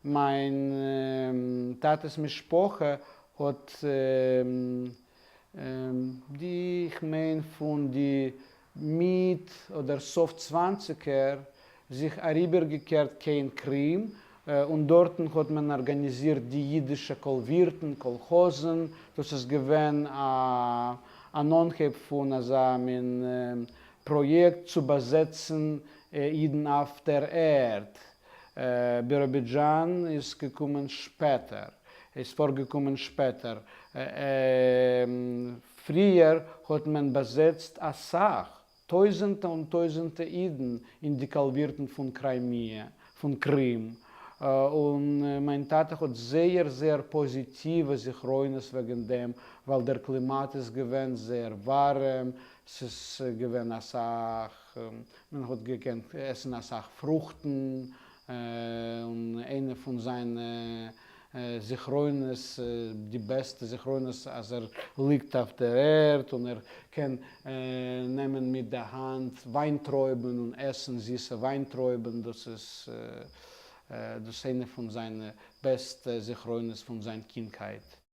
מיין טאטע'ס משפחה האט די, כ'מיין פון די מיט אדער סוף צוואנציגער, זיך אריבערגעקערט קיין קרים, און דארטן האט מען ארגאניזירט די אידישע קאלווירטן, קאלכאזן, דאס איז געווען אן אנהייב פון אזא מין פראיעקט צו באזעצן אידן אויף דער ערד. ביראבידזשאן איז געקומען שפעטער, איז פארגעקומען שפעטער, פריער האט מען באזעצט אסאך, טויזענטע און טויזענטע אידן אין די קאלווירטן פון קריימיע, פון קרים, און מיין טאטע האט זייער זייער פאזיטיווע זכרונות וועגן דעם, ווייל דער קלימאט איז געווען זייער ווארעם, ס'איז געווען אסאך, מען האט געקענט עסן אסאך פרוכטן, און איינע פון זיינע זכרונות, די בעסטע זכרונות, אז ער ליגט אויף דער ערד און ער קען נעמען מיט די האנט וויינטרויבן און עסן זיסע וויינטרויבן, דאס איז דאס איינע פון זיינע בעסטע זכרונות פון זיין קינדהייט.